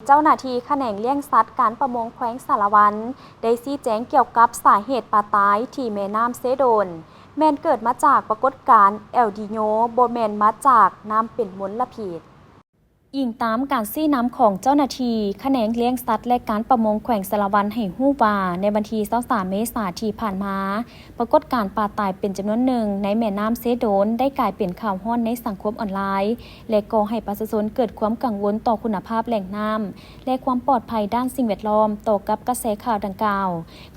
ເຈົ້າໜ້າທີ່ຂະແໜງລ້ຽງສັດການປະມົງແຂວງສາລະວັນ ໄດ້ຊີ້ແຈງກ່ຽວກັບສາເຫດປາຕາຍທີ່ແມ່ນ້ຳເຊໂດນ ແມ່ນເກີດມາຈາກປາກົດການແອລນີໂຍ, ບໍ່ແມ່ນມາຈາກນ້ຳເປັນມົນລະພິດ. ອີງຕາມການຊີ້ນຳຂອງເຈົ້າໜ້າທີ່ຂະແໜງລ້ຽງສັດ ແລະ ການປະມົງແຂວງສາລະວັນໃຫ້ຮູ້ວ່າ ໃນວັນທີຊາວສາມເມສາທີ່ຜ່ານມາ, ປາກົດການປາຕາຍເປັນຈຳນວນໜຶ່ງໃນແມ່ນ້ຳເຊໂດນ ໄດ້ກາຍເປັນຂ່າວຮ້ອນໃນສັງຄົມອອນລາຍ ແລະ ກໍ່ໃຫ້ປະຊາຊົນເກີດຄວາມກັງວົນຕໍ່ຄຸນນະພາບແຫຼ່ງນ້ຳ ແລະ ຄວາມປອດໄພດ້ານສິ່ງແວດລ້ອມ. ຕໍ່ກັບກະແສຂ່າວດັ່ງກ່າວ,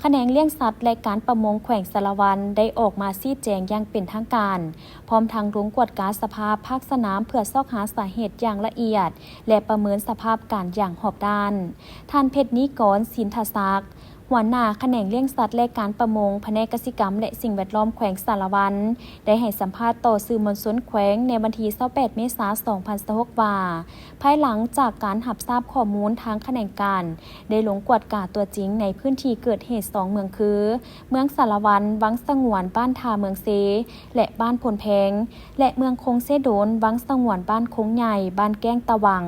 ຂະແໜງລ້ຽງສັດ ແລະ ການປະມົງແຂວງສາລະວັນ ໄດ້ອອກມາຊີ້ແຈງຢ່າງເປັນທາງການ, ພ້ອມທັງລົງກວດກາສະພາບພາກສະໜາມ ເພື່ອຊອກຫາສາເຫດຢ່າງລະອຽດ ແລະ ປະເມີນສະພາບການຢ່າງຮອບດ້ານ. ທ່ານ ເພັດນິກອນ ສິນທະສັກ, ຫົວໜ້າຂະແໜງລ້ຽງສັດ ແລະ ການປະມົງ ພະແນກກະສິກຳ ແລະ ສິ່ງແວດລ້ອມແຂວງສາລະວັນ ໄດ້ໃຫ້ສຳພາດຕໍ່ສື່ມວນຊົນແຂວງໃນວັນທີຊາວແປດເມສາສອງພັນຊາວຫົກວ່າ, ພາຍຫຼັງຈາກການຮັບຊາບຂໍ້ມູນ, ທາງຂະແໜງການໄດ້ລົງກວດກາຕົວຈິງໃນພື້ນທີ່ເກີດເຫດສອງເມືອງຄື ເມືອງສາລະວັນ ວັງສະຫງວນ ບ້ານທ່າເມືອງເຊ ແລະ ບ້ານໂພນແພງ ແລະ ເມືອງຄົງເຊໂດນ ວັງສະຫງວນ ບ້ານຄົງໃຫຍ່ ບ້ານແກ້ງຕະວັງ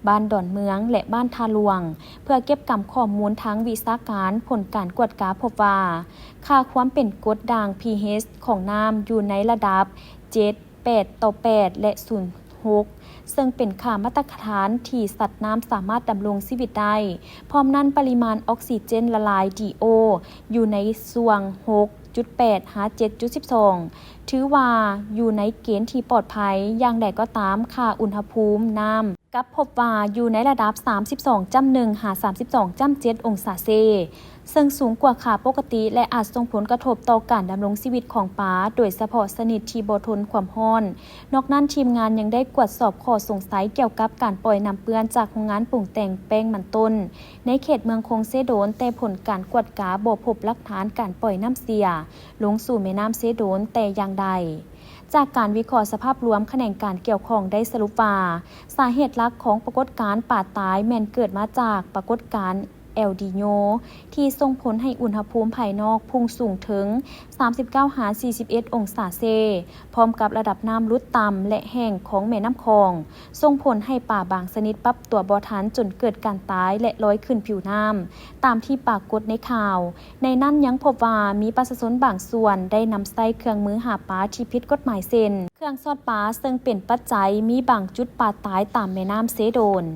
ບ້ານດອນເມືອງ ແລະ ບ້ານທ່າຫຼວງ ເພື່ອເກັບກຳຂໍ້ມູນທາງວິຊາການ. ຜົນການກວດກາພົບວ່າ ຄ່າຄວາມເປັນກົດດ່າງ pH ຂອງນ້ຳຢູ່ໃນລະດັບເຈັດ ແປດຕໍ່ແປດ ແລະ ສູນຫົກ ເຊິ່ງເປັນຄ່າມາດຕະຖານທີ່ສັດນ້ຳສາມາດດຳລົງຊີວິດໄດ້. ພ້ອມນັ້ນ, ປະລິມານອອກຊີເຈນລະລາຍ DO ຢູ່ໃນຊ່ວງຫົກຈຸດແປດ ຫາ ເຈັດຈຸດສິບສອງ ຖືວ່າຢູ່ໃນເກນທີ່ປອດໄພ. ຢ່າງໃດກໍຕາມ, ຄ່າອຸນຫະພູມນ້ຳ ກັບພົບວ່າຢູ່ໃນລະດັບສາມສິບສອງຈຸດໜຶ່ງ ຫາ ສາມສິບສອງຈຸດເຈັດ ອົງສາເຊ ເຊິ່ງສູງກວ່າຄ່າປົກກະຕິ ແລະ ອາດສົ່ງຜົນກະທົບຕໍ່ການດຳລົງຊີວິດຂອງປາ, ໂດຍສະເພາະຊະນິດທີ່ບໍ່ທົນຄວາມຮ້ອນ. ນອກນັ້ນ, ທີມງານຍັງໄດ້ກວດສອບຂໍ້ສົງໄສກ່ຽວກັບການປ່ອຍນ້ຳເປື້ອນຈາກໂຮງງານປຸງແຕ່ງແປ້ງມັນຕົ້ນ ໃນເຂດເມືອງຄົງເຊໂດນ, ແຕ່ຜົນການກວດກາບໍ່ພົບຫຼັກຖານການປ່ອຍນ້ຳເສຍລົງສູ່ແມ່ນ້ຳເຊໂດນແຕ່ຢ່າງໃດ. ຈາກການວິເຄາະສະພາບລວມ, ຂະແໜງການກ່ຽວຂ້ອງໄດ້ສະຫຼຸບວ່າ ສາເຫດຫຼັກຂອງປາກົດການປາຕາຍແມ່ນເກີດມາຈາກປາກົດການແອລນີໂຍ ທີ່ສົ່ງຜົນໃຫ້ອຸນຫະພູມພາຍນອກພຸ່ງສູງເຖິງສາມສິບເກົ້າຫາສີ່ສິບເອັດອົງສາເຊ, ພ້ອມກັບລະດັບນ້ຳຫຼຸດຕ່ຳ ແລະ ແຫ້ງຂອງແມ່ນ້ຳຂອງ ສົ່ງຜົນໃຫ້ປາບາງຊະນິດປັບຕົວບໍ່ທັນ ຈົນເກີດການຕາຍ ແລະ ລອຍຂຶ້ນຜິວນ້ຳ ຕາມທີ່ປາກົດໃນຂ່າວ. ໃນນັ້ນຍັງພົບວ່າມີປະຊາຊົນບາງສ່ວນໄດ້ນຳໃຊ້ເຄື່ອງມືຫາປາທີ່ຜິດກົດໝາຍ ເຊັ່ນ ເຄື່ອງຊອດປາ, ເຊິ່ງເປັນປັດໄຈມີບາງຈຸດປາຕາຍຕາມແມ່ນ້ຳເຊໂດນ.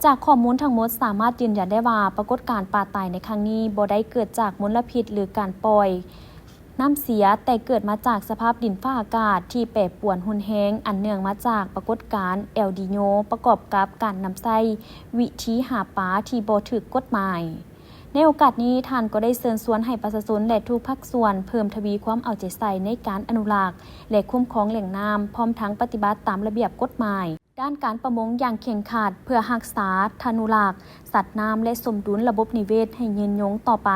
ຈາກຂໍ້ມູນທັງໝົດສາມາດຢືນຢັນໄດ້ວ່າ ປາກົດການປາຕາຍໃນຄັ້ງນີ້ບໍ່ໄດ້ເກີດຈາກມົນລະພິດ ຫຼື ການປ່ອຍນ້ຳເສຍ, ແຕ່ເກີດມາຈາກສະພາບດິນຟ້າອາກາດທີ່ແປປວນຮຸນແຮງ ອັນເນື່ອງມາຈາກປາກົດການແອລນີໂຍ ປະກອບກັບການນຳໃຊ້ວິທີຫາປາທີ່ບໍ່ຖືກກົດໝາຍ. ໃນໂອກາດນີ້, ທ່ານກໍໄດ້ເຊີນຊວນໃຫ້ປະຊາຊົນ ແລະ ທຸກພາກສ່ວນເພີ່ມທະວີຄວາມເອົາໃຈໃສ່ໃນການອະນຸລັກ ແລະ ຄຸ້ມຄອງແຫຼ່ງນ້ຳ, ພ້ອມທັງປະຕິບັດຕາມລະບຽບກົດໝາຍດ້ານການປະມົງຢ່າງເຄັ່ງຄັດ ເພື່ອຮັກສາ, ທະນຸລັກສັດນ້ຳ ແລະ ສົມດຸນລະບົບນິເວດໃຫ້ຍືນຍົງຕໍ່ໄປ.